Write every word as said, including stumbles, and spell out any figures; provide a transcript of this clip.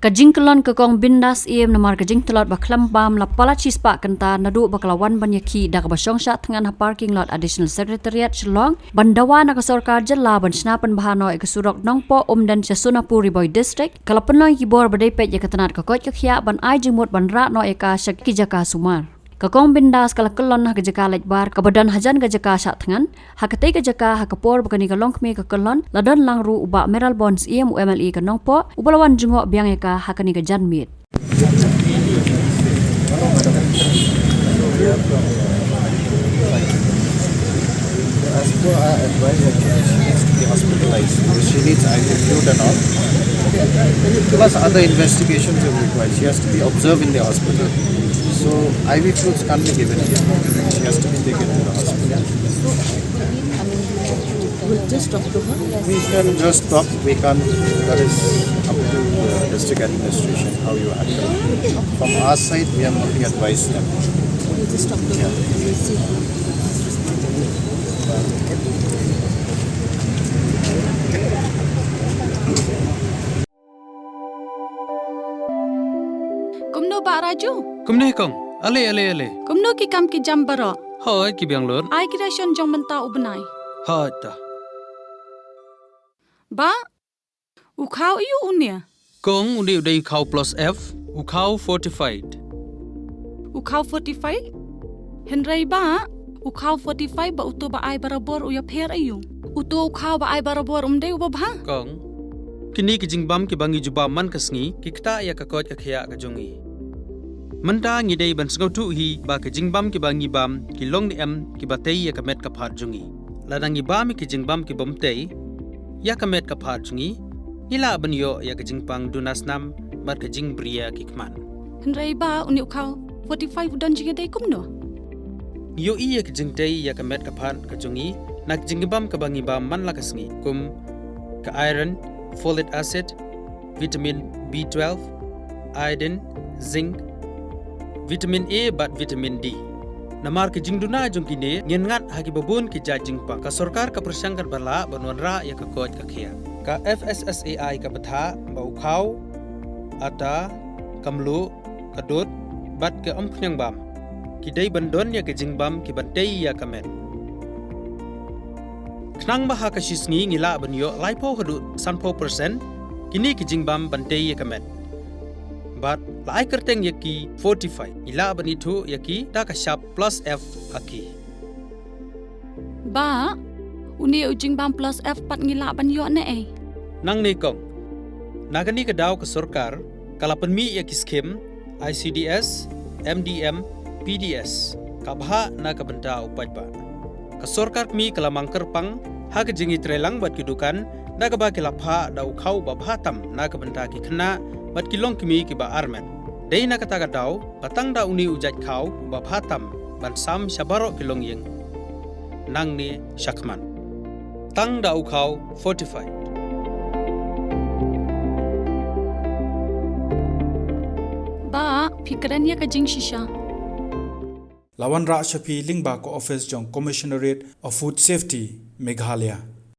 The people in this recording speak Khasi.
Ka jingkyllon ka Kong Bindas Syiem namar ka jingtlot ba khlem bam la palat shispah kynta naduh ba ka la wan ban ïakhih da kaba shong shah thngan ha parking lot Additional Secretariat Shillong ban dawa na ka sorkar jylla ban shna pynbha noh ïa ka surok Nongpoh Umden sha Sonapur Ri Bhoi District, ka la pynlong ïa ki bor ba dei peit ïa ka tnat ka koit ka khiah ban ai jingmut ban rah noh ïa ka sha ki jaka sumar. Ka Kong Bindas ka la kyllon ha ka jaka leit bar kaba don hajan ka jaka shah thngan. Ha katei ka jaka, ha ka por ba kane ka longkmie ka kyllon, la don lang ruh u Bah Mayralborn Syiem, u M L A ka Nongpoh, uba la wan jngoh biang ïa ka ha kane ka janmiet. As per our advice, actually, she needs to be hospitalized. She needs I V fluid and all. Plus other investigations are required. She has to be observed in the hospital. So I V fluids can't be given here. She has to be taken to the hospital. We'll just talk to her. We can just talk. We can't. That is up to the district administration how you handle. From our side, we have only advised them. We'll just talk to her. We'll see. Kumno Bah Raju? Kumne kong. Ale ale ale. Kumno ki kam ki jam baroh? Hooid, ki biang lut. Ai ki ration jong mynta u bnai. Hooid ta. Bah, u khaw aiu une? Kong, une u dei u khaw plus F, u khaw fortified. U khaw fortified? Hynrei Bah, u khaw fortified bad uto ba ai barabor u ïapher aiu? Uto u khaw ba ai barabor um dei uba bha? Kong, kine ki jingbam kiba ngi jubab man ka sngi ki ktah ïa ka koit ka khiah ka jong ngi. Mynta ngi dei ban sngewthuh hi ba ki jingbam kiba ngi bam ki long ne em kiba tei ïa ka met ka phad jong ngi. Lada ngi bam ïa ki jingbam ki bym tei ïa ka met ka phad jong ngi, ngi lah ban ïoh ïa ka jingpang duna snam bad ka jingbriew ki khmat. Hynrei Bah, une u khaw fortified u don jingïadei kumno? Ngi ïohi ïa ka jingtei ïa ka met ka phad ka jong ngi na ka jingbam kaba ngi bam man la ka sngi, kum ka iron, folic acid, vitamin B twelve, iodine, zinc, vitamin A bad vitamin D. Namar ki jingduna jong kine ngin ngat ha kiba bun ki jait jingpang. Ka sorkar ka pyrshang katba lah ban wanrah ïa ka koit ka khiah. Ka F S S A I ka bthah ba u khaw, ata, ka mluh, ka dud bad ka umphniang bam ki dei ban don ïa ki jingbam kiban tei ïa ka met. Khnang ba ha ka shi sngi ngi lah ban ïoh laiphew haduh sanphew percent kine ki jingbam ban tei ïa ka met. Bad la ai kyrteng ïa ki fortified, ngi lah ban ithuh ïa ki da ka shap plus F ha ki. Bah, une u jingbam plus F pat ngi lah ban ïoh ne ei? Nangne kong. Na kane ka daw ka sorkar ka la pynmih ïa ki skhim I C D S, M D M, P D S, ka bhah na ka bynta u paidbah. Ka sorkar kmie ka la mang kyrpang ha ka jingïatreilang bad ki dukan da kaba ki la phah da u khaw ba bha tam na ka bynta ki khynnah bad ki longkmie kiba armet. Dei na kata ka daw ba tang da une u jait khaw ba bha tam ban sam sha baroh ki longïing nangne shakhmat. Tang da u khaw fortified. Bah, phi kren ïa ka jingshisha. La wanrah sha phi lyngba ka ophis jong Commissionerate of Food Safety, Meghalaya.